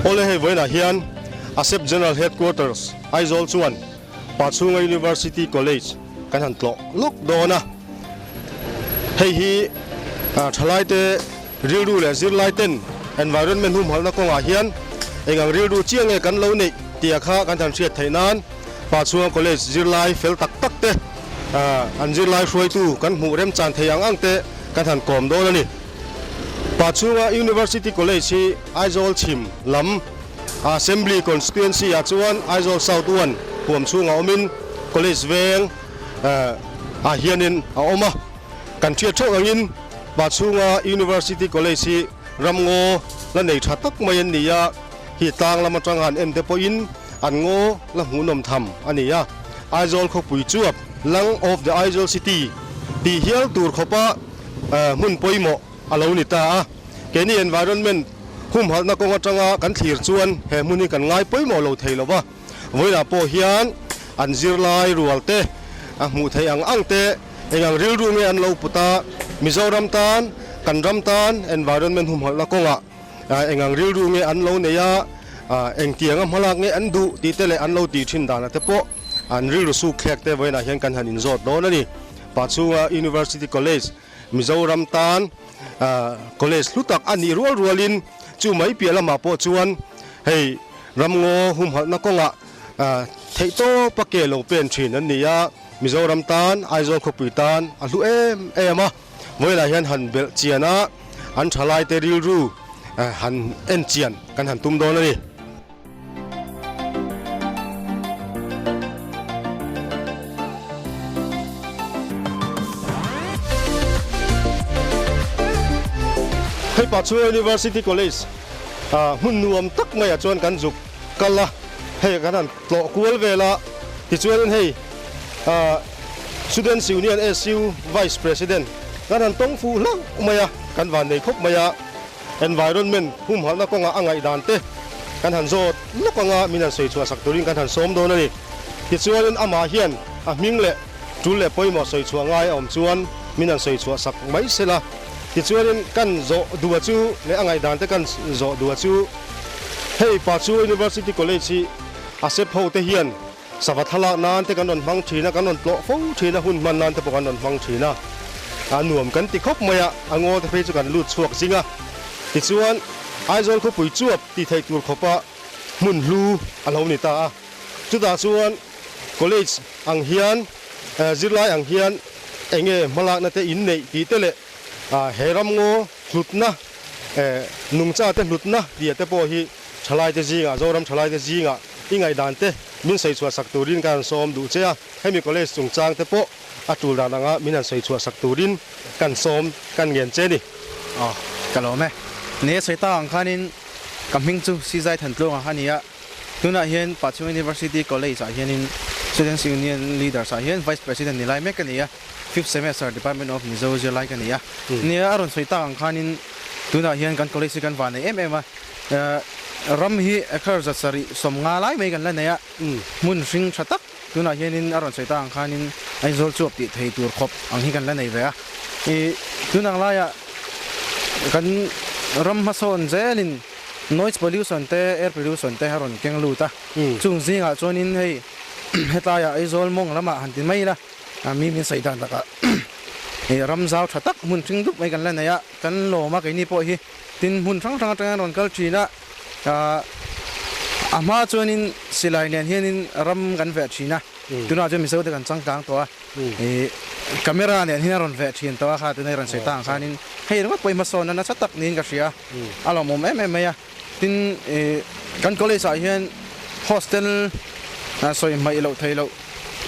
Awle hei vawiinah hian ASEP General Headquarters, Aizawl chuan Pachhunga University College kan han tlawh lawk dawn a. Hei hi thalaite rilru leh zirlaiten environment humhalhna kawngah hian eng ang rilru chiah nge kan lo neih tih a kha kan han hriat theih nan Pachhunga College zirlai fel tak tak te an zirlai hruaitu kan hmuh remchan thei ang ang te kan han kawm dawn a ni. Pachhunga University College hi Aizawl chhim lam Assembly Constituency ah chuan Aizawl South One huam chhungah awmin College veng ah hianin a awm a. Kan hriat theuh angin Pachhunga University College hi ramngaw la nei tha tak mai an ni a, hi tlang lam atanga an en te pawhin an ngaw la hmuhnawm tham a ni a. Aizawl khawpui chuap, Lung of the Aizawl City, tih hial tur khawpa hmun pawimawh a lo ni ta a. Keini environment humhalhna kawng atanga kan thlir chuan he hmun hi kan ngai pawimawh lo thei lo va. Vawiinah pawh hian an zirlai rual te, a hmuh theih ang ang te, eng ang rilru nge an lo put a, Mizoram tan, kan ram tan environment humhalhna kawngah eng ang rilru nge an lo nei a, engtianga hmalak nge an duh tih te leh an lo tih thin danah te pawh an rilru suk thlek te vawiinah hian kan han inzawt dawn a ni. Pachhunga University College, Mizoram tan college hlu tak a nih rual rualin chu mai piah lamah pawh chuan hei ramngaw humhalhna kawngah theihtawpa ke lo pen thin an ni a, Mizoram tan Aizawl khawpui tan a hlu em em a, vawilah hian han belh chian a, an thalaite rilru han en chian kan han tum dawn a ni. Hei Pachhunga University College hmun nuam tak maiah chuan kan zuk kal a, hei kan han tlawh kual vel a, tichuanin hei Students Union SU Vice President kan han tawng fuh hlauh mai a, kan vannei khawp mai a. Environment humhalhna kawngah a ngaihdan te kan han zawt lawk anga min han sawi chhuah sak turin kan han sawm dawn a ni. Tichuanin amah hian a hming leh tul leh pawimawh sawi chhuah ngai a awm chuan min han sawi chhuah sak mai sela. Tichuanin kan zawh duha chu leh a ngaihdan te kan zawh duha chu hei Pachuo University College hi a sep ho te hian Sava thlalak nan te kan rawn hmang thin a, kan rawn tlawh fo thin a, hun hman nan te pawh kan rawn hmang thin a, a nuam kan ti khawp mai a, a ngaw te phei chu kan lut chhuak zing a. Tichuan, Aizawl khawpui chuap tih theih tur khawpa hmun hlu a lo ni ta a. Chutah chuan college ang hian, zirlai ang hian eng nge hmalakna te in neih tih te leh he ramngaw hlutna, nungcha te hlutna tih te pawh hi Thalaite zingah, Zoram thalaite zingah i ngaihdan te min sawi chhuah sak turin ka han sawm duh che a, hemi college chungchang te pawh a tul dan anga min han sawi chhuah sak turin kan sawm kan ngen che ni. Aw, ka lawm e. Ni sawi tak ang khanin ka hming chu Sizai Thantluanga a ni a, tunah hian Pachhung University College ah hianin Students Union Leaders ah hian Vice President ni lai mek ka ni a, Fifth Semester Department of Mizo zirlai ka ni a. Nia a rawn sawi tak ang khanin tunah hian kan college hi kan van nei em em a, ram hi acre 750 lai mai kan la nei a, hmun hring tha tak tunah hianin a rawn sawi tak ang khanin Aizawl chuap tih thei tur khawp ang hi kan la nei ve a. I tunang laiah kan ram hmasawn zelin noise pollution te air pollution te a rawn keng lut a, chung zingah chuanin hei hetlaiah Aizawl mawng lamah han ti mai ila, A mi min sawi dan takah ih ram zau tha tak hmun hring dup mai kan la nei a, kan lawm a keini pawh hi tin hmun hrang hrang atangin an rawn kal thin a, ah a hma chuanin silai nen hianin ram kan veh thin a, tunah chuan Mizo te kan changkang tawh a, ih camera nen hian a rawn veh thin tawh a kha tunah i rawn sawi tak ang khanin hei ringawt pawh hi hmasawnna nasa tak niin ka hria a, a lawmawm em em mai a, tin ih kan college ah hian hostel sawi hmaih loh theih loh.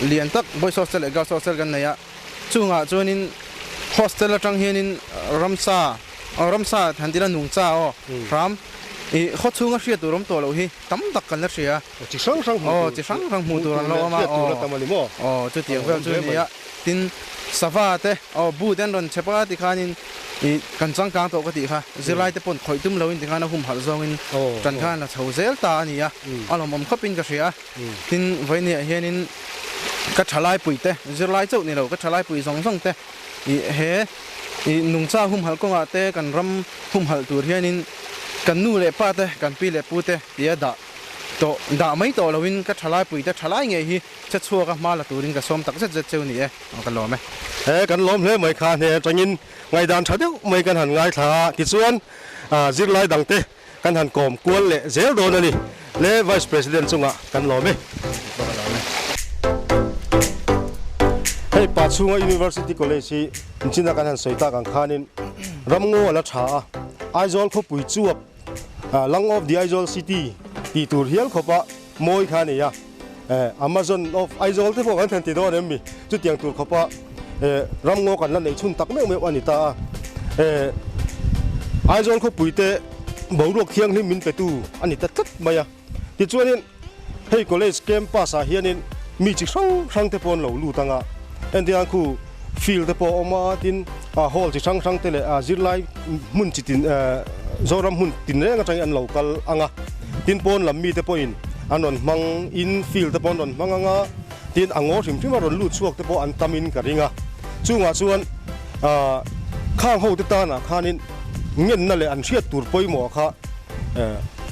Lian tak boys hostel leh girls hostel kan nei a, chungah chuanin hostel atang hianin ramsa aw ramsa han tila nungcha aw hram ih khaw chhunga hriat tur awm tawh loh hi tam tak kan la hria a, chi hrang hrang hmuh tur chi hrang hrang hmuh tur an lo awm a aw aw chutiang vel chu a ni a, tin sava te aw bu te an rawn chep a tikhanin ih kan changkang tawh ka tih kha zirlai te pawn khawih tum loin tikhan a humhalh zawngin tan khan a chho zel ta a ni a, a lawmawm khawpin ka hria a. Tin, vawinia hianin ka thalai te, zirlai chauh ni lo, ka thalai pui zawng zawng te ih he ih nungcha humhalh kawngah te kan ram humhalh tur hianin Kan nu leh pa te, kan pi leh pu te tia dah tawh dah mai tawh loin ka thalai pui te thalai ngei hi che chhuak a hma la turin ka sawm tak zet zet cheu ni e. Aw ka lawm e. He kan lawm hle mai kha hne atangin ngaihdan tha deuh mai kan han ngaithla a, tichuan zirlai dangte kan han kawm kual leh zel dawn a ni. Le Vice President chungah kan lawm e. Hei Pachhunga University College hi inchina kan han sawi tak ang khanin ramngaw a la tha a, Aizawl khawpui chuap Lung of the Aizawl City tih tur hial khawpa mawi kha a ni a, Amazon of Aizawl te pawh kan thlen ti dawn em mi? Chutiang tur khawpa ramngaw kan la neih chhun tak meuh meuh a ni ta a. Aizawl khawpui te boruak thianghlim min petu a ni ta tlat mai a. Tichuanin hei college campus ah hianin mi chi hrang hrang te pawh an lo lut ang a, entirnan khu field te pawh a awm a, tin hall chi hrang hrang te leh zirlai hmun chi tin Zoram hmun tinreng atangin an lo kal ang a, tin pawn lam mite pawhin an rawn hmang in field te pawh an rawn hmang ang a, tin a ngaw hrim hrim a rawn lut chhuak te pawh an tam in ka ring a, chungah chuan khang ho te tanah khanin ngenna leh an hriat tur pawimawh kha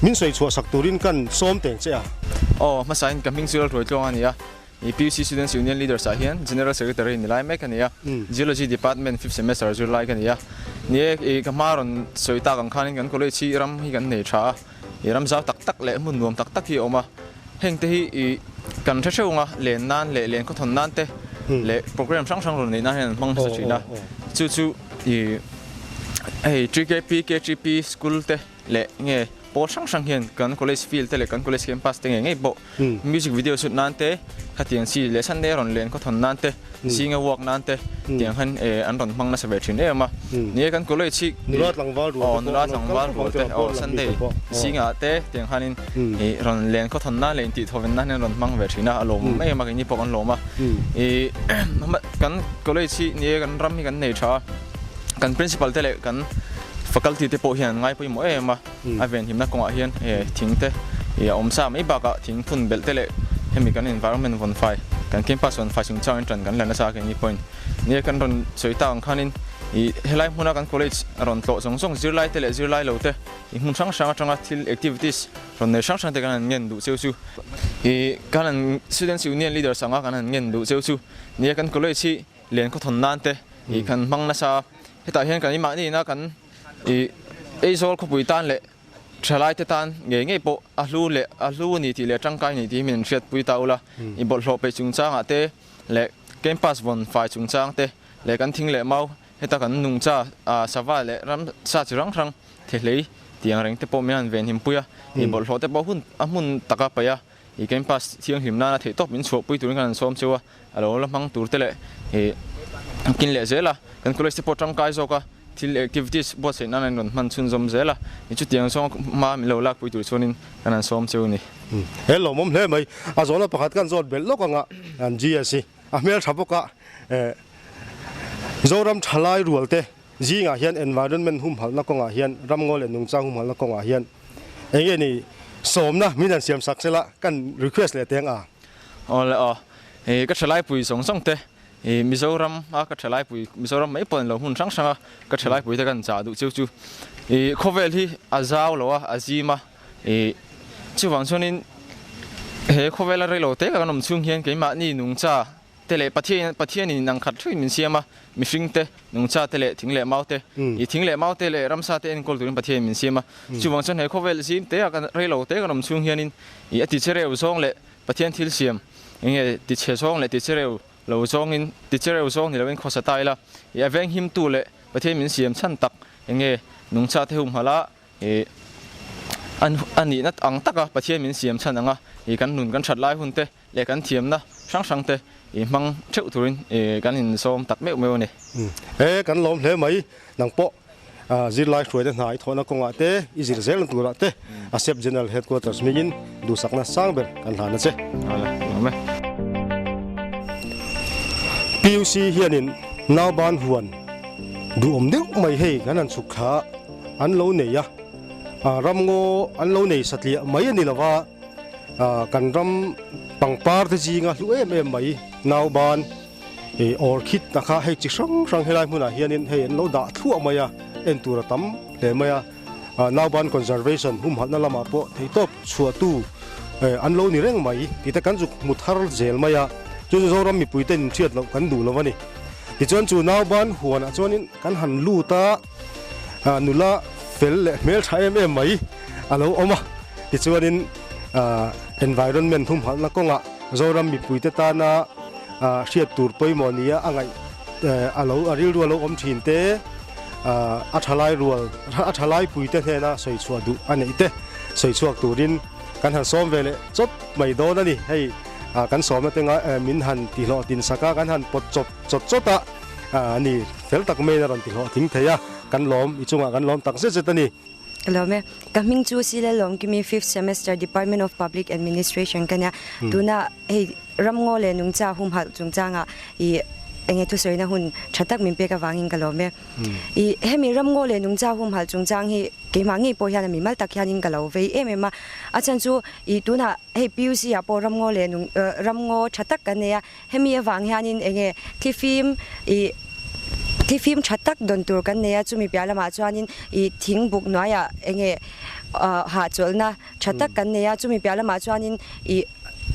min sawi chhuah sak turin kan sawm teng che a. Aw, hmasain ka hming chu Lalhruaitluang a ni a, i PUC Students Union Leaders ah hian General Secretary ni lai mek a ni a, Geology Department fifth semester zir lai ka ni a. Ni e, i ka hma rawn sawi tak ang khanin kan college hi ram hi kan nei tha a, i ram zau tak tak leh hmun nuam tak tak hi a awm a, heng te hi i kan hre hreuh ang a, len nan leh len khawthawn nan te leh program hrang hrang rawn neih nan hian an hmang hmasa thin a, chu chu i hei TKP, KTP school te leh nge pawl hrang hrang hian kan college field te leh kan college campus te ngei ngei pawh music video shoot nan te khatiang chi leh Sunday rawn len khawthawn nan te zinga walk nan te tiang hian an rawn hmang nasa ve thin em a ni e kan college hi nula tlangval rual te nula tlangval rual te aw Sunday zingah te tiang hianin rawn len khawthawn nan leh intihthawven nan hian an rawn hmang ve thin a a lawmawm em a keini pawh kan lawm a kan college hi ni e kan ram hi kan nei tha a kan principal te leh kan Faculty te pawh hian an ngai pawimawh em a, a venhimna kawngah hian thing te a awm sa mai bakah thing phun belh te leh hemi kan environment vawn fai, kan campus vawn fai chungchangin ṭan kan la nasa a keini pawhin. Nia kan rawn sawi tak ang khanin ih helai hmuna kan college rawn tlawh zawng zawng zirlai te leh zirlai lo te ih hmun hrang hrang atanga thil activities rawn nei hrang hrang te kan han ngen duh cheu chu ih kan han Students Union Leaders anga kan han ngen duh cheu chu nia kan college hi Lian khawthawn nan te ih kan hmang nasa a, hetah hian kan imahni ina kan ih Aizawl khawpui tan leh thalai te tan ngei ngei pawh a hlu leh a hlu a ni tih leh tangkai a ni tih hi min an hriatpui ta ula, ih bawlhhlawh peih chungchangah te leh campus vawn fai chungchang te leh kan thing leh mau heta kan nungcha ah sava leh ramsa chi hrang hrang thehlei tih ang reng te pawh min han venhim pui a, ih bawlhhlawh te pawh hun a hmun taka paih a. I campus thianghlim nana theihtawp min chhuahpui turin kan han sawm cheu a, a lo la hmang tur te leh ih kin leh zel a, kan college te pawh tangkai zawk a, thil activities buatsaih nan an rawn hman chhunzawm zel a, ih chutiang zawng hma min lo lakpui tur chuanin kan han sawm cheu a ni. He lawmawm hle mai, a zawhna pakhat kan zawt belh lawk anga an GS hi a hmeltha bawk a, eh Zoram thalai rual te zingah hian environment humhalhna kawngah hian ramngaw leh nungchang humhalhna kawngah hian eng nge ni sawmna min han siam sak sela kan request leh teng a. Aw le aw, ih ka thalaipui zawng zawng te, ih Mizoram a ka thalaipui, Mizoram mai pawh ni lo hmun hrang hrang a ka thalaipui te kan chah duh cheu chu, ih khawvel hi a zau lo a, a zim a, ih chuvang chuanin he khawvela reilo te kan awm chhung hian keimahni nungcha te leh Pathian Pathianin in ang khat thuin min siam a, mihring te, nungcha te leh thing leh mau te, i thing leh mau te leh ramsa te enkawl turin Pathianin min siam a. Chuvang chuan he khawvel zim te a kan reilo te kan awm chhung hianin i a tichereu zawng leh Pathian thil siam enge tichhe zawng leh tichereu lo zawngin tichereu zawng ni loin khawsa ta ila, i a venghimtu leh Pathian min siam chhan tak enge nungcha te humhalh a, Ih an a nihna ang taka Pathian min siam chhan anga ih kan nun kan that lai hun te leh kan thiamna hrang hrang te ih hmang theuh turin ih kan insawm tak meuh meuh a ni. He kan lawm hle mai, nang pawh zirlai hruaina hna i thawhna kawngah te, i zir zelna turah te ASEP General Headquarters hmingin duhsakna sang ber kan hlan a che. Awle, lawm e. PUC hianin nauban huan duhawm deuh mai hei kan han chhuk thla a. An lo nei a, ramngaw an lo nei satliah mai a ni lo va, kan ram pangpar te zinga hlu em em mai nauban ih orchid a kha hei chi hrang hrang helai hmunah hianin hei an lo dah thluah mai a, en tur a tam hle mai a. Nauban Conservation humhalhna lamah pawh theihtawp chhuahtu an lo ni reng mai tih te kan zuk hmu thar zel mai a, chu chu Zoram mipuite inhriat loh kan duh lo a ni. Tichuan chu Nauban huanah chuanin kan han lut a, nula fel leh hmeltha em em mai a lo awm a, tichuanin environment humhalhna kawngah Zoram mipuite tana hriat tur pawimawh nia a ngaih a lo a rilru a lo awm thin te, a thalai rual a thalai puite hnena sawi chhuah duh a neih te sawi chhuak turin kan han sawm ve leh chawp mai dawn a ni. Hei kan sawmna te ngai min han tihlawhtin sak a, kan han pawt chawp chawt chawt a, a ni fel tak maiin a rawn tihlawhtling thei a, kan lawm i chungah kan lawm tak zet zet a ni. Ka lawm e. Ka hming chu Sila Lawmkimi fifth semester Department of Public Administration ka nia. Tuna hei ramngaw leh nungcha humhalh chungchangah i enge thusawina hun tha tak min pek avangin ka lawm e. I hemi ramngaw leh nungcha humhalh chungchang hi keimah ngei pawh hian a mimal tak hianin ka lo vei em em a. A chhan chu i tunah hei PUC ah pawh ramngaw leh nung ramngaw tha tak kan nei a. Hemi avang hianin enge thlifim ih thlifim tha tak dawn tur kan nei a, chumi piah lamah chuanin ih thing buk hnuaiah enge hahchawlhna tha tak kan nei a, chumi piah lamah chuanin ih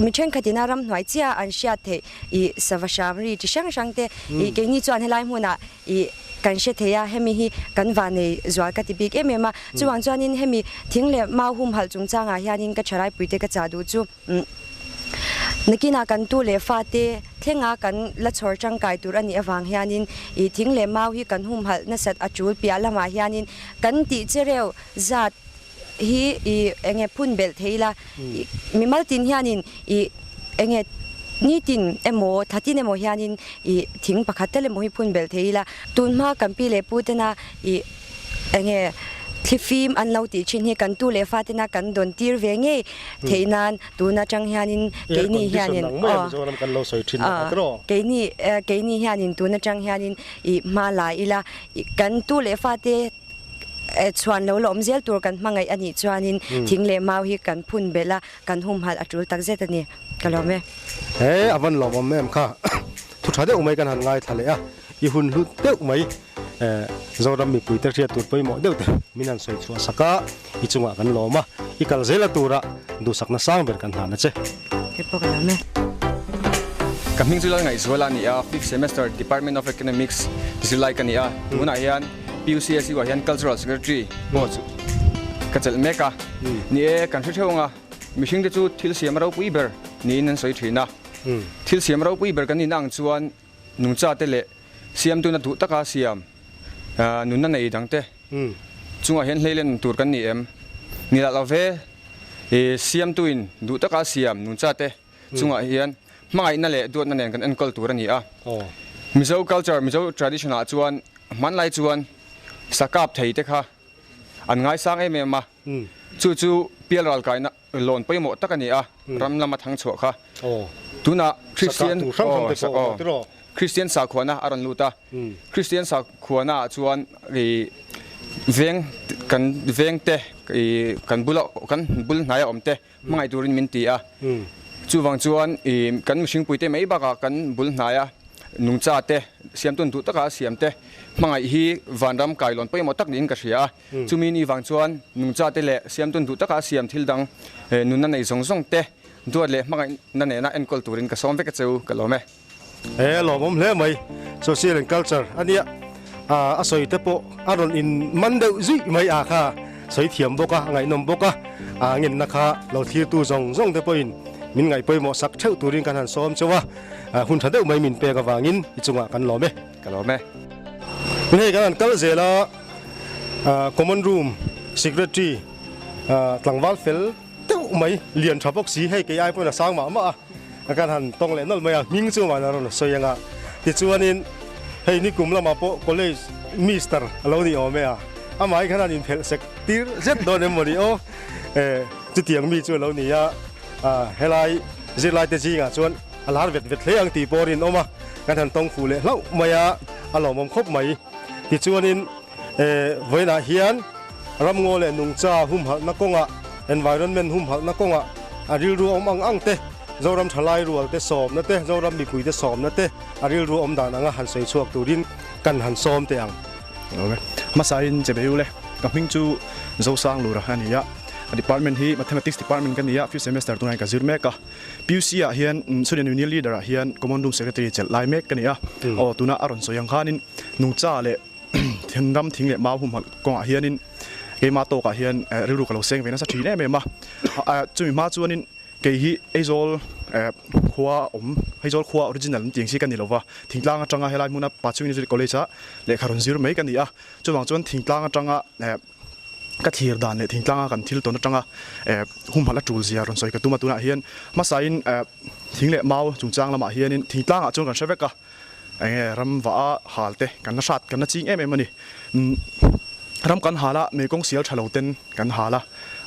mi thenkhatin a ramhnuai chiah an hriat theih ih sava hram ri chi hrang hrang te ih keini chuan helai hmunah ih kan hre thei a, hemi hi kan vanei zual ka ti bik em em a, chuvang chuanin hemi thing leh mau humhalh chungchangah hianin ka thalaipuite ka chah duh chu. Nakinah kan tu leh fate thlenga kan la chhawr tangkai tur a nih avang hianin ih thing leh mau hi kan humhalh nasat a tul piah lamah hianin kan tih chereu zat hi ih enge phun belh thei ila ih mimal tin hianin ih enge nitin emaw thatin emaw hianin ih thing pakhat tel emaw hi phun belh thei ila tunhma kan pi leh pu tena ih Enge thlifim an lo tih thin hi kan tu leh fa tena kan dawn tir ve ngei theih nan tun atang hianin keini hianin aw keini keini hianin tun atang hianin ih hma la ila kan tu leh fa te chhuan lo la awm zel tur kan hmangaih a nih chuanin thing leh mau hi kan phun belh a kan humhalh a tul tak zet a ni ka lawm e. He a van lawmawm em kha thu tha deuh mai kan han ngaithla leh a i hun hlut deuh mai. Zoram mipuite hriat tur pawimawh deuh te min han sawi chhuah sak a, i chungah kan lawm a, i kal zela tura duhsakna sang ber kan hlan a che. Ke pawh ka lawm e. Ka hming chu Lalngaihzuala a ni a, fifth semester Department of Economics zirlai ka ni a, tunah hian PUCSU ah hian Cultural Secretary pawh chu ka chelh mek a. Ni e, kan hre theuh ang a, mihring te chu thil siam ropui ber niin an sawi thin a, thil siam ropui ber kan nihna ang chuan nungcha te leh Siamtuna duh taka siam nunna nei dangte chungah hian hleilen tur kan ni em? Ni lah lo ve, Siamtuin duh taka siam nunchate chungah hian hmangaihna leh duatna nen kan enkawl tur a ni a. Mizo culture, Mizo tradition ah chuan hmanlai chuan sakap thei te kha an ngaisang em em a, chu chu pialral kaina Lawn pawimawh tak a ni a, ram lama thang chhuah kha. Tunah Kristian Kristian sakhuana a rawn lut a, Kristian sakhuana ah chuan i veng kan veng te i kan bula kan bul hnaia awm te hmangaih turin min ti a. Chuvang chuan i kan mihringpui te mai bakah kan bul hnaia nungcha te siamtun duh taka siam te hmangaih hi vanram kailawn pawimawh tak niin ka hria a. Chumi ni vang chuan nungchate leh siamtun duh taka siam thil dang nunna nei zawng zawng te duat leh hmangaihna nena enkawl turin ka sawm vek a che u, ka lawm e. He lawmawm hle mai, Social and Culture a nia, a sawi te pawh a rawn in man deuh zuih mai a kha sawi thiam bawk a, a ngaihnawm bawk a, a ngenna kha lo thlirtu zawng zawng te pawhin min ngaih pawimawh sak theuh turin kan han sawm chauh a, hun tha deuh mai min pek avangin i chungah kan lawm e. Ka lawm e. Hei kan han kal zel a. Common room secretary tlangval fel deuh mai lian tha bawk si hei kei ai pawhin a sang mah mah a kan han tawng leh nawlh mai a hming chu mahni a rawn sawi ang a tichuanin hei nikum lamah pawh college mister a lo ni awm e a amah hi khan an inphelh sek tir zet dawn em mawni aw chutiang mi chu a lo ni a helai zirlai te zingah chuan a lar vet vet hle ang tih pawh a rinawm a kan han tawng fuh leh hlauh mai a a lawmawm khawp mai. Tichuanin vawiinah hian ramngaw leh nungcha humhalhna kawngah, environment humhalhna kawngah a rilru awm ang ang te, Zoram thalai rual te sawmna te, Zoram mipui te sawmna te a rilru awm dan anga han sawi chhuak turin kan han sawm teh ang. Hmasain che bei u le. Ka hming chu Zosang Lura a ni a, ka department hi Mathematics department ka ni a, fifth semester tunah hian ka zir mek a. PUC ah hian Student Union Leader ah hian Common Room Secretary chelh lai mek ka ni a. Aw tuna a rawn sawi ang khanin nungcha leh ram thing leh mau humhalh kawngah hianin keima tawkah hian rilru ka lo seng ve nasa thin em em a. Chumi hma chuanin Kei hi Aizawl khua awm, Aizawl khua original an tih ang chi ka ni lova, thingtlang atanga helai hmuna Pachung University College a lehkha rawn zir mai ka ni a. Chuvang chuan thingtlang atanga ka thlir dan leh thingtlanga kan thil tawn atanga humhalh a tul zia rawn sawi ka tum a. Tunah hian hmasain thing leh mau chungchang lamah hianin thingtlangah chuan kan hre vek a, enge ram vah a hal te kan la hrat kan la ching em em a ni. Ram kan hal a, mei kawng sial tha lo ten kan hal a,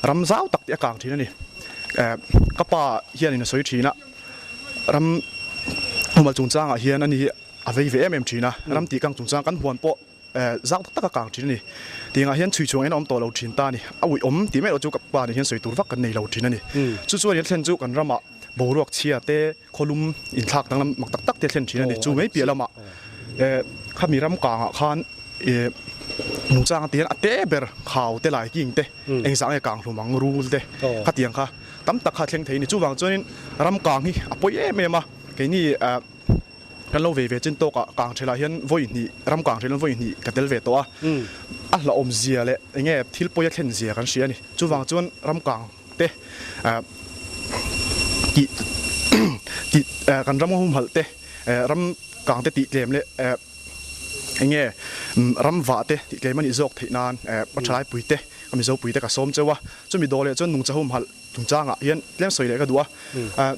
ram zau tak te a kang thin a ni. Ka pa hianin a sawi thin a, ram humal chungchangah hian ani hi a vei ve em em thin a, ram tih kang chungchang kan huan pawh zau tak tak a kang thin a ni. Tiangah hian chhui chhuang in a awm tawh lo thin ta a ni. A uih awm tih mai erawh chu ka pa nen hian sawi tur vak kan nei lo thin a ni. Chu chuan in thlen chu kan ramah boruak chhia te, khawlum inthlak danglam mak tak tak te thlen thin a ni. Chu mai piah lamah khami ram kangah khan nungchang te hian a te ber khau te lai king te engzah nge kang hlum ang rul te khatiang kha tam tak kha thleng thei a ni. Chuvang chuanin ram kang hi a pawi em em a, keini kan lo ve ve chin tawkah kang thelah hian vawi hnih ram kang thelah hian vawi hnih ka tel ve tawh a, a hlauhawm zia leh enge thil pawi a thlen zia kan hria a ni. Chuvang chuan ram kang te tih tih kan ram humhalh te ram kang te tih tlem leh enge ram vah te tih tlem a nih zawk theih nan a thalai pui te ka mizo pui te ka sawm cheu a, chumi dawh leh chuan nungcha humhalh chungchangah hian tlem sawi leh ka duh a,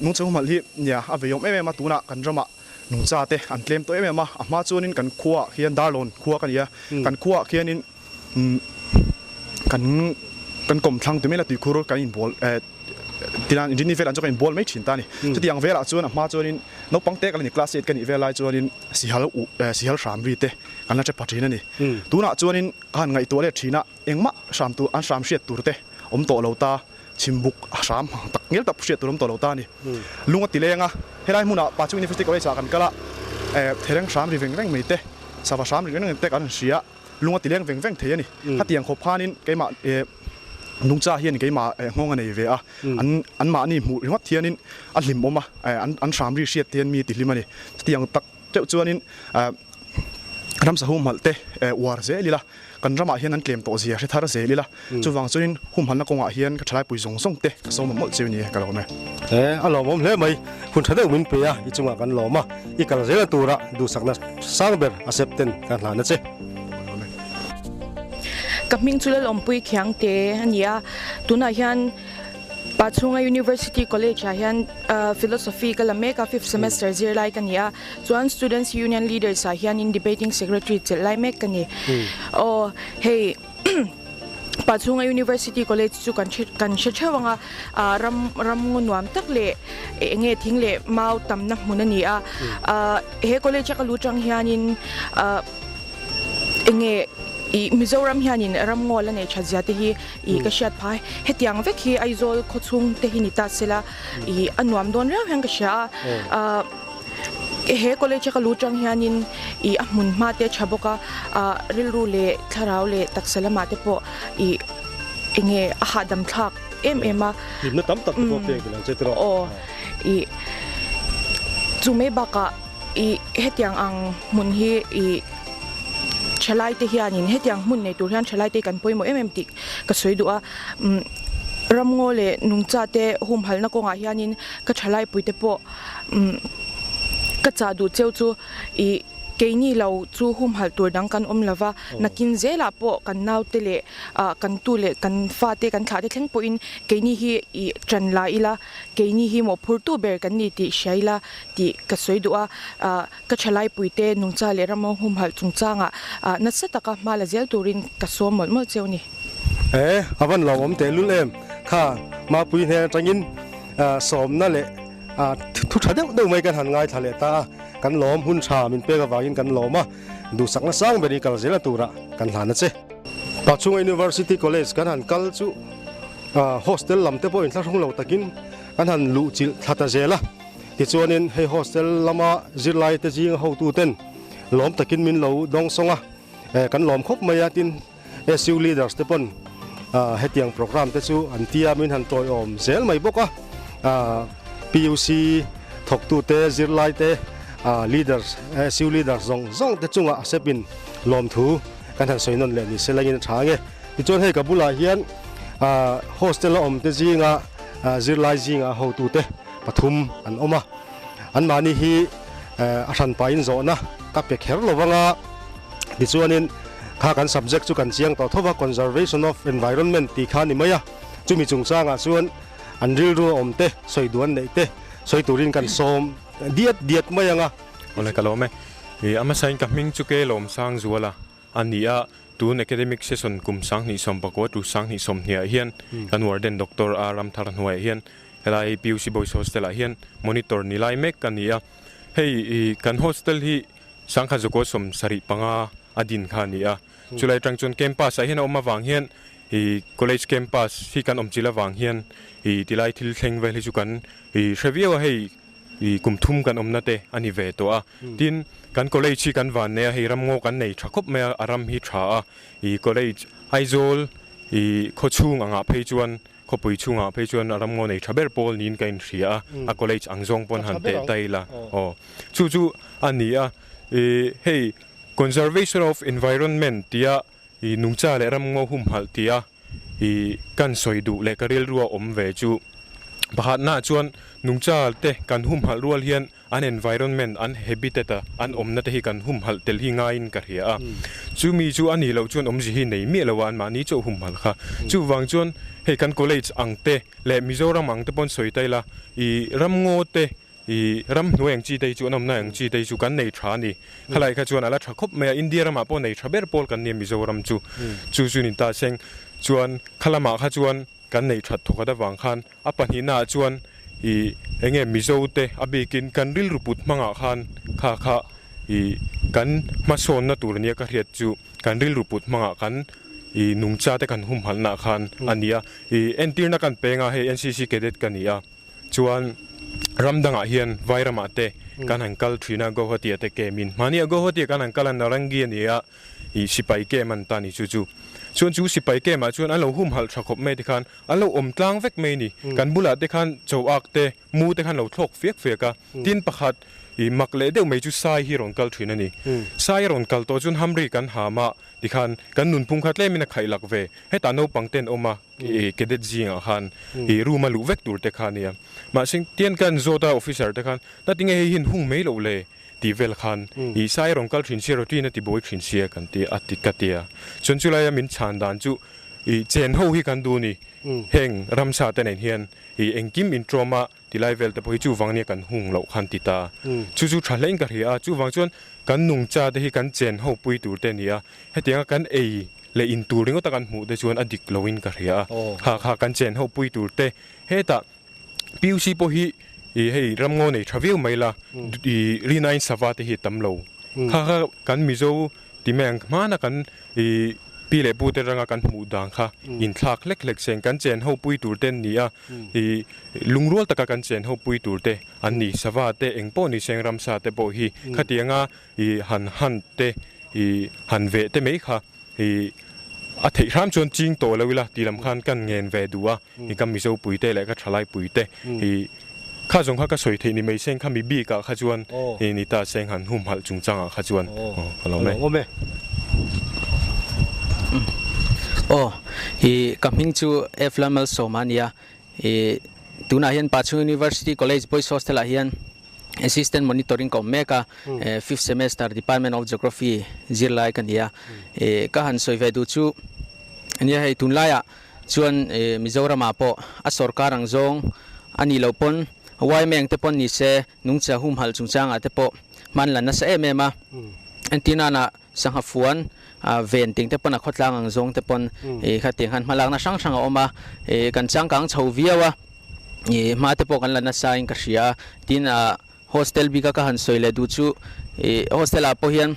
nungcha humhalh hi nia a veiawm em em a tunah kan ramah nungcha te an tlem tawh em em a, a hma chuanin kan khuaah khian Darlawn khua ka ni a, kan khuaah khianin Kan kan kawmthlang ti mai la tuikhur kan inbual eh tinan inrini velah chuan kan inbual mai thin ta a ni. Chutiang velah chuan a hma chuanin naupang te ka la ni class eight ka nih vel lai chuanin sihal uh eh sihal hram ri te kan la hre pha thin a ni. Tunah chuanin ka han ngaihtuah leh thin a engmah hram tur an hram hriat tur te awm tawh lo ta chhimbuk a hram tak ngel tak hriat tur awm tawh lo ta a ni. Lung a ti leng a, helai hmunah Pachung University College ah kan kal a eh thereng hram ri veng veng mai te sava hram ri veng veng te kan han hria a. Lung a ti leng veng veng thei a ni. Khatiang khawp khanin keimah nungcha hian keimah nghawng a nei ve a, an anmahni hmuh ringawt hianin a hlim awm a, an hram ri hriat te hian mi a ti hlim a ni. Chutiang tak teuh chuanin ramsa humhalh te uar zel ila, kan ramah hian an tlem tawh zia hre thar zel ila, chuvang chuanin humhalhna kawngah hian ka thalaipui zawng zawng te ka sawm mawlh cheu ni e, ka lawm e. A lawmawm hle mai, hun tha deuh min pe a, i chungah kan lawm a, i kal zel a tura duhsakna sang ber a sep ten kan hlan a che. Ka hming chu Lalawmpui Khiangte a ni a, tunah hian Pachhunga University College ah hian Philosophy ka la mek a, fifth semester zirlai ka ni a, chuan Students Union Leaders ah hianin Debating Secretary chelh lai mek ka ni. Aw hei Pachhunga University College chu kan hre kan hre theuh ang a, ah ram ram ngaw nuam tak leh eng nge thing leh mau tamna hmun a ni a, ah he college a ka lu tang hianin ah eng nge ih Mizoram hianin ram ngaw la nei that zia te hi ih ka hriat phai hetiang vek hi Aizawl khawchhung te hi ni ta sela ih a nuam dawn riau hian ka hria a ah. He college a ka lu tang hianin ih a hmun hma te a tha bawk a, ah rilru leh thlarau leh taksa lamah te pawh ih eng nge a hahdam thlak em em a. Hlimna tam tak te pawh pek belh ang che tiraw. Aw ih chu mai bakah ih hetiang ang hmun hi ih thalai te hianin hetiang hmun nei tur hian thalai te kan pawimawh em em tih ka sawi duh a. Ramngaw leh nungcha te humhalhna kawngah hianin ka thalai pui te pawh Ka chah duh cheu chu ih keini lo chu humhalh tur dang kan awm lova, nakin zelah pawh kan naute leh ah kan tu leh kan fate kan thlah te thleng pawhin keini hi ih ṭan la ila, keini hi mawhphurtu ber kan ni tih hria ila tih ka sawi duh a, ah ka ṭhalaipui te nungcha leh ramawng humhalh chungchangah ah nasa taka hma la zel turin ka sawm mawlh mawlh cheu a ni. E, a van lawmawm tehlul em? Kha Mapui hnen atangin sawmna leh thu tha deuh deuh mai kan han ngaithla leh ta a, kan lawm hun tha min pek avangin kan lawm a, duhsakna sang ber i kal zel a turah kan hlan a che. Pachhunga University College kan han kal chu hostel lam te pawh inthlahrung lo takin kan han luh chilh thla ta zel a, tichuanin hei hostel lama zirlai te zinga hotuten lawm takin min lo dawngsawng a, kan lawm khawp mai a, tin. SU leaders te pawn hetiang programme te chu an tia min han tawiawm zel mai bawk a. PUC thawktute, zirlaite, leaders, SU leaders zawng zawng te chungah a sepin lawmthu kan han sawi nawn leh ni se langin a tha ange. Tichuan hei ka bulah hian hostel a awm te zinga zirlai zinga hotute pathum an awm a. Anmahni hi a hranpain zawhna ka pe kher lo vanga tichuanin kha kan subject chu kan chiang tawh tho va, Conservation of Environment tih kha a ni mai a. Chumi chungchangah chuan an rilru a awm te, sawi duh an neih te sawi turin kan sawm diat diat mai ang a. Awle ka lawm e. I a hmasain ka hming chu ke Lawmsang Zuala a ni a, tun academic session kum 2019 tu 2020 ah hian kan warden Doctor A Ramthar hnuaiah hian helai PUC Boys Hostel ah hian monitor ni lai mek a ni a. Hei i kan hostel hi 1975 a din kha a ni a, chulai atang chuan campus ah hian a awm avang hian I college campus hi kan awm chil avang hian i tilai thil thleng vel hi chu kan i hre viau a, hei i kum thum kan awmna te a ni ve tawh a. Tin, kan college hi kan van nei a, hei ramngaw kan nei tha khawp mai a, a ram hi tha a. I college Aizawl i khawchhung angah phei chuan, khawpui chhungah phei chuan a ramngaw nei tha ber pawl niin ka inhria a, a college ang zawng pawn han teh ta ila. Aw, chu chu a ni a. I hei conservation of environment tia I nungcha leh ramngaw humhalh tia i kan sawi duh leh ka rilrua awm ve chu pakhatnaah chuan nungcha te kan humhalh rual hian an environment, an habitat a an awmna te hi kan humhalh tel hi ngaiin ka hria a. Chumi chu a nih loh chuan awmzi hi nei miah lo a anmahni chauh humhalh kha. Chuvang chuan hei kan college ang te leh Mizoram ang te pawn sawi ta ila i ramngaw te I ramhnuai ang chi te hi chu an awmna ang chi te hi chu kan nei tha a ni. Khalai kha chuan a la tha khawp mai a, India ramah pawh nei tha ber pawl kan nia Mizoram chu. Chu chu ni ta seng chuan khalamah kha chuan kan nei that thawkhat avang khan a pahnihnaah chuan i enge Mizo te a bikin kan rilru put hmangah khan kha kha i kan hmasawnna tur nia ka hriat chu kan rilru put hmangah kan i nungcha te kan humhalhnaah khan a ni a. I entirna kan peng a, hei NCC cadet ka ni a. Chuan ram dangah hian Vairamah te kan han kal thin a, Guwahati-ah te kemin. Mahnia Guwahati-ah kan han kal a, Narangi a ni a, ih sipai kem an ta ni chu chu. Chuan chu sipai kemah chuan an lo humhalh tha khawp mai tikhan an lo awm tlang vek mai a ni. Kan bulah te khan chaw ak te, mu te khan lo thlawk fiak fiak a. Tin pakhat ih mak leh deuh mai chu sai hi rawn kal thin a ni. Sai a rawn kal tawh chuan hamri kan ham a, tikhan kan nunphung kha tlemin a khaih lak ve. Hetah naupang ten awm a. I cadet zingah khan i room a luh vek tur te kha ania. Mahse tian kan zawt a officer te khan na tinge hei hian hung mai loh le tih vel khan i sai rawn kal thin sia routine a ti buai thin sia kan ti a ti ka tia. Chuan chulaia min chhan dan chu i chen ho hi kan duh ni heng ramsa te nen hian i engkim in tawm a tilai vel te pawh hi chuvang nia kan hung loh khan ti ta. Chu chu tha hlein ka hria a, chuvang chuan kan nungcha te hi kan chen ho pui tur te a ni a, hetianga kan ei leh in tur ringawt a kan hmuh te chuan a dik loin ka hria a, kha kha kan chen ho pui tur te hetah PUC pawh hi ih hei ramngaw nei tha viau mai la ih rinain sava te hi a tam lo kha kha kan Mizo ti mai ang hmana kan ih pi leh pu te ranga kan hmuh dan kha inthlak hlek hlek seng kan chen ho pui tur te an ni a ih lungrual taka kan chen ho pui tur te an ni sava te eng pawh ni seng ramsa te pawh hi khatianga ih han hunt te ih han veh te mai kha I a theih hram chuan ching tawh lo ila tih lam khan kan ngen ve duh a, i ka Mizo pui te leh ka thalai pui te i kha zawng kha ka sawi theih ni mai seng kha mi bik ah kha chuan i ni ta seng han humhalh chungchang ah kha chuan aw ka lo awm e. Aw i ka hming chu F Lalmalsawma a nia, i tunah hian Pachhung University College Boys Hostel ah hian Assistant Monitoring ka awm mek a, fifth semester Department of Geography zirlai ka ni a. Ka han sawi ve duh chu nia hei tunlaiah chuan Mizoramah pawh a sorkar ang zawng a nih loh pawn yma ang te pawn ni se nungcha humhalh chungchangah te pawh hman la nasa em em a. Entirnana sangha fuan ven ting te pawn a khawtlang ang zawng te pawn khatiang khan hmalakna hrang hrang a awm a, kan changkang chho viau a. Ih hma te pawh kan la nasa in ka hria a, tin ah hostel bik a ka han sawi leh duh chu ih hostel ah pawh hian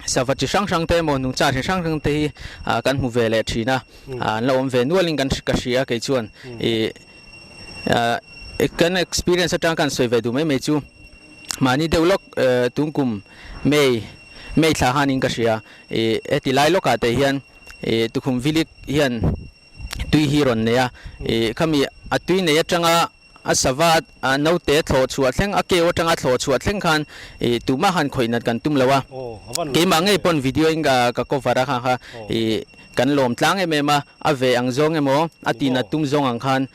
sava chi hrang hrang te emaw nungcha chi hrang hrang te hi ah kan hmu ve leh thin a, an la awm ve nual in kan ka hria a kei chuan ih ah kan experience atang ka han sawi ve duh mai mai chu mahni deuh lawk tun kum May May thla khan in ka hria ih heti lai lawk ah te hian. Tukhum vilik hian tui hi rawn nei a, khami a tui nei atanga a sava naute thlawh chhuah thleng, a keu atanga thlawh chhuah thleng khan tumah han khawih nat kan tum lo a, keimah ngei pawn video in ka cover a kha kha kan lawm tlang em em a, a ve ang zawng emaw a ti nat tum zawng ang khan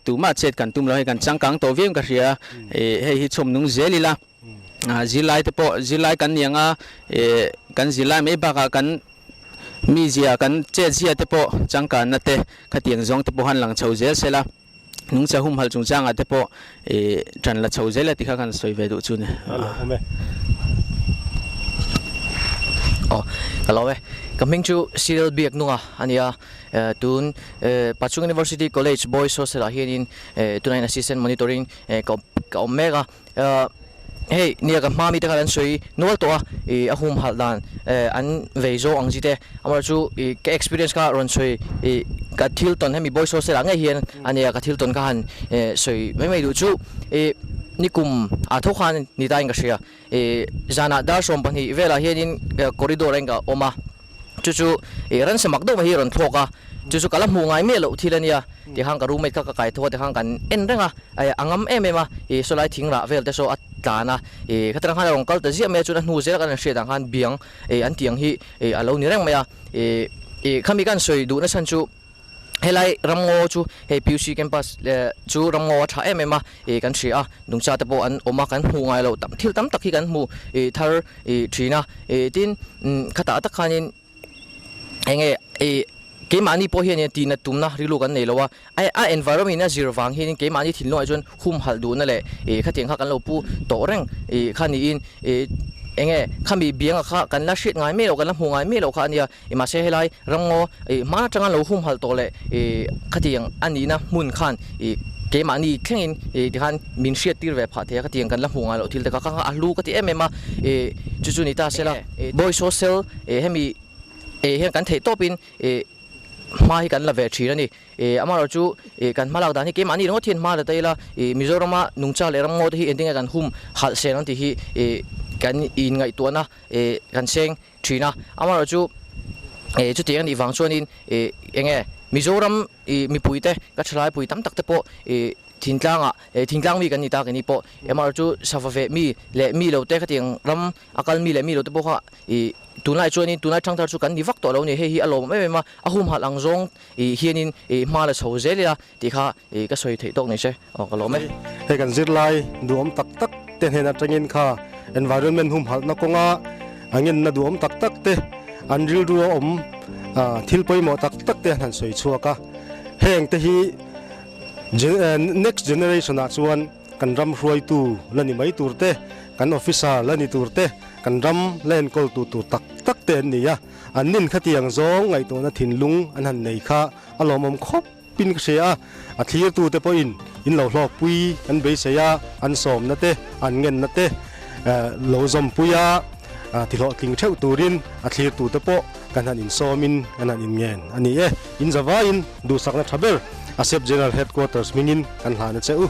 tumah chet kan tum lo, hei kan changkang tawh viau in ka hria, hei hi chhawm nung zel ila. Zirlai te pawh zirlai kan ni ang a, kan zirlai mai bakah kan mizia kan chetzia te pawh changkanna te khatiang zawng te pawh han lang chho zel sela, nungcha humhalh chungchangah te pawh tan la chho zel a ti kha kan sawi ve duh chu ni. Aw ka lo e, ka hming chu Cyril Biaknunga a ni a, tun Pachung University College Boys Hostel ah hianin tunah hian Assistant Monitoring ka awm mek a. Hei nia ka hma mite khan an sawi nual tawh a, ih a humhalh dan an vei zawk ang chi te, amaherawh chu ih ka experience kha rawn sawi ih ka thil tawn hemi boys hostel ah ngei hian a nia ka thil tawn kha han sawi mai mai duh chu ih nikum ah tho khan ni ta in ka hria ih zanah dar 12 velah hianin corridor ah in ka awm a. Chu chu ih ransa mak deuh mai hi a rawn thlawk a, chu chu ka la hmuh ngai miah loh thil a nia tikhan ka roommate kha ka kai tho a tikhan kan en reng a, a ngam em em a, ih saw lai thing rah vel te saw a tlan a, ih khatirang khan a rawn kal ta ziah mai a, chuan a hnu zel kan han hriat ang khan biang ih an tih ang hi ih a lo ni reng mai a, ih ih khami kan sawi duhna chhan chu. Helai ramngaw chu hei PUC campus chu ramngaw a tha em em a ih kan hria a, nungcha te pawh an awm a, kan hmuh ngai loh tam thil tam tak hi kan hmu ih thar ih thin a, ih tin khatah tak khanin eng nge ih keimahni pawh hian tihna tumna rilru kan nei lo a, a environment in a zir vang hianin keimahni thinlungah chuan humhalh duhna leh ih khatiang kha kan lo pu tawh reng ih kha niin ih eng nge khami bianga kha kan la hriat ngai miah loh kan la hmuh ngai miah loh kha a nia. Mahse helai ramngaw ih hma atanga lo humhalh tawh leh ih khatiang a nihna hmun khan ih keimahni thlengin ih tikhan min hriat tir ve phah thei a, khatiang kan la hmuh ngai loh thil te kha kha a hlu ka ti em em a, ih chu chu ni ta sela Boys Hostel ih hemi ih hian kan theih tawpin ih hma hi kan la ve thin a ni. Ih amaherawh chu ih kan hmalak dan hi keimahni ringawt hian hma la ta ila ih Mizorama nungcha leh ramngaw te hi engtin nge kan humhalh sel ang tih hi ih kan inngaihtuahna ih kan seng thin a, amaherawh chu eh chutiang a nih vang chuanin eh eng nge Mizoram ih mipui te ka thalai pui tam tak te pawh ih thingtlangah eh thingtlang mi kan ni ta keini pawh amaherawh chu sava veh mi leh mi lo te khatiang ram a kal mi leh mi lo te pawh kha ih tunlai chuanin tunlai thangthar chu kan ni vak tawh lo a ni, hei hi a lawmawm em em a, a humhalh ang zawng ih hianin ih hma la chho zel ila tih kha ih ka sawi theih tawk ni se aw ka lawm e. Hei kan zirlai duhawm tak tak te hnen atangin kha environment humhalhna kawnga a ngenna duhawm tak tak te an rilru a awm thil pawimawh tak tak te an han sawi chhuak a, heng te hi next generation ah chuan kan ram hruaitu la ni mai tur te, kan officer la ni tur te, kan ram la enkawl tu tur tak tak te an ni a, an nin khatiang zawng ngaihtuahna thinlung an han nei kha a lawmawm khawp. Pin ka hria a, a thlirtute pawhin in lo hlawkpui an beisei a, an sawmna te, an ngenna te lo zawmpui a, tihlawhtling theuh turin a thlirtute pawh kan han insawmin kan han inngen a ni e. In zavaiin duhsakna tha ber ASEP General Headquarters hmingin kan hlan a che u.